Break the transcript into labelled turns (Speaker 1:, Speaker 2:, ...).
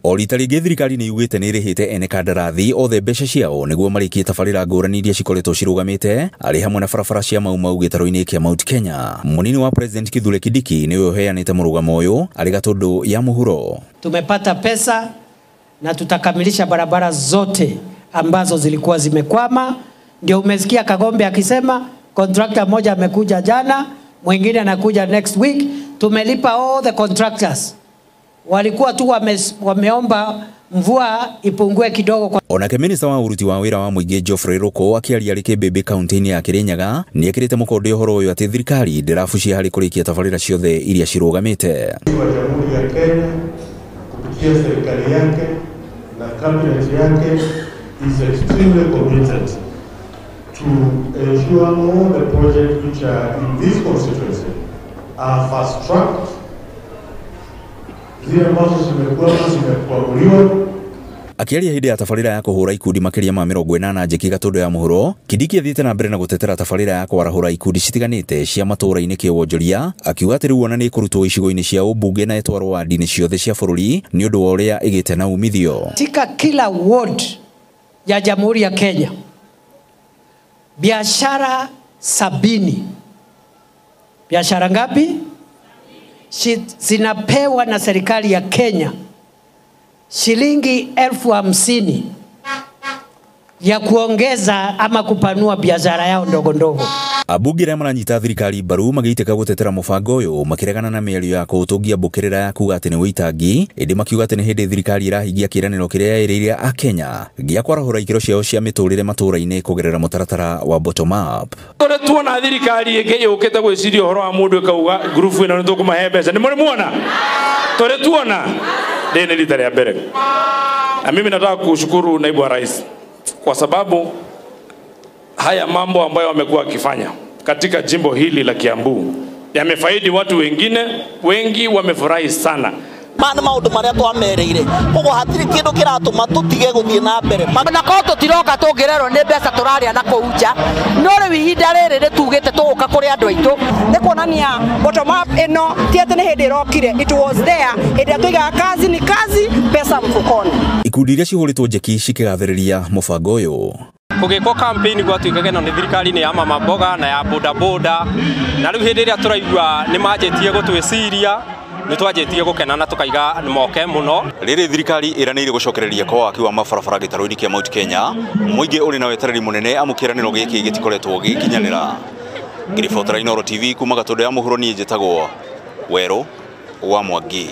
Speaker 1: O rita rĩngĩ thirikari nĩ yugĩte nĩ ĩrĩhĩte ene kandarathi othe mbeca ciao nĩguo marĩkie tabarĩra ngũrani iria cikoretwo cirũgamĩte arĩ hamwe na barabara cia Mau Mau gĩtarũ-inĩ kĩa Mount Kenya. Mũnini wa President Kithure Kindiki nĩwe ũheanĩte mũrũgamo ũyũ arĩ Gatũndũ ya mũhuro.
Speaker 2: Tumepata pesa na tutakamilisha barabara zote ambazo zilikuwa zimekwama. Ndio umesikia Kagombe akisema contractor mmoja amekuja jana, mwingine anakuja next week. Tumelipa all the contractors. Walikuwa tu wameomba mvua ipungue kidogo kwa.
Speaker 1: Onake minista wa uruti wa wira wa muingi Geoffrey Ruku akiaria arĩ Kĩmbĩmbĩ kaunti-inĩ ya Kirinyaga nĩekĩrĩte mũkonde ũhoro ũyũ atĩ thirikari ndĩrabucia harĩ kũrĩkia tabarĩra ciothe iria cirũgamĩte.
Speaker 3: Wa Jamhuri ya Kenya kupitia serikali yake na cabinet yake is extremely committed to ensure all the projects which are in this constituency are fast tracked. Zile ambazo zimekuwa zimekwamuliwa.
Speaker 1: Akiaria hĩndĩ ya tabarĩra ya kũhũra ikundi makĩria ma 80 njeki Gatũndũ ya mũhuro, Kindiki athiĩte na mbere na gũtetera tabarĩra ya kwarahũra ikundi citiganĩte cia matũũra-inĩ kĩwonjoria, akiuga atĩ rĩu ona nĩ ĩkũrutwo icigo-inĩ cia ũmbunge na ĩtwarwo wandi-inĩ ciothe cia bũrũri nĩ ũndũ wa ũrĩa ĩgĩte na umithio.
Speaker 2: Katika kila ward ya Jamhuri ya Kenya biashara 70, biashara ngapi zinapewa na serikali ya Kenya shilingi 50,000 ya kuongeza ama kupanua biashara yao ndogo ndogo.
Speaker 1: Abunge arĩa maranyita thirikari mbaru magĩitĩka gũtetera mũbango ũyũ makĩregana na mĩario ya kũũtũngia mbũkĩrĩra ya kuga atĩ nĩ wĩitangi, ĩndĩ makiuga atĩ nĩ hĩndĩ thirikari ĩrahingia kĩĩranĩro kĩrĩa yerĩire Akenya gĩa kwarahũra ikĩro ciao cia mĩtũrĩre matũũra-inĩ kũgerera mũtaratara wa bottom up.
Speaker 4: Tũrĩ tuona thirikari ĩngĩ yũkĩte gwĩciria ũhoro wa mũndũ ĩkauga ngurubu ĩno nĩ tũkũmahe mbeca, nĩ mũrĩ muona? Tũrĩ tuona rĩrĩ nĩ rita rĩa mbere. Na mimi nataka kushukuru naibu wa rais kwa sababu haya mambo ambayo wamekuwa wakifanya katika jimbo hili la Kiambu yamefaidi watu wengine, wengi wamefurahi sana.
Speaker 5: Mana maundu maria twamereire koguo hatiri kindu kiratuma tutige guthie na mbere
Speaker 6: na ko tutiroka tungirerwo ni mbeca turaria na kuu nja, no riu ihinda riri nitugite tuguka kuri andu aitu.
Speaker 7: Ni kuonania bottom up ino ti ati ni hindi irokire, it was there hindi tuigaga kazi ni kazi, pesa mfukoni.
Speaker 1: Ikundi iria cihũrĩtwo njeki cikĩgathĩrĩria mũbango ũyũ.
Speaker 8: Kũgĩkwo campaign gwatuĩkaga ĩno nĩ thirikari nĩ ya mama mboga na ya boda boda, na rĩu hĩndĩ ĩrĩa tũraigua nĩ manjĩtie gũtwĩciria nĩ twanjĩtie gũkena na tũkaiga moke mũno.
Speaker 1: Rĩrĩ thirikari ĩranĩire gũcokereria kwa waki wa mabarabara gĩtarũ-inĩ kĩa Mount Kenya, mũingĩ ũrĩ na wetereri mũnene amu kĩĩranĩro gĩkĩ gĩtikoretwo gĩgĩkinyanĩra. Ngĩribotera Inooro TV kuma Gatũndũ ya mũhuro, niĩ njĩtagwo Werũ wa Mwangi.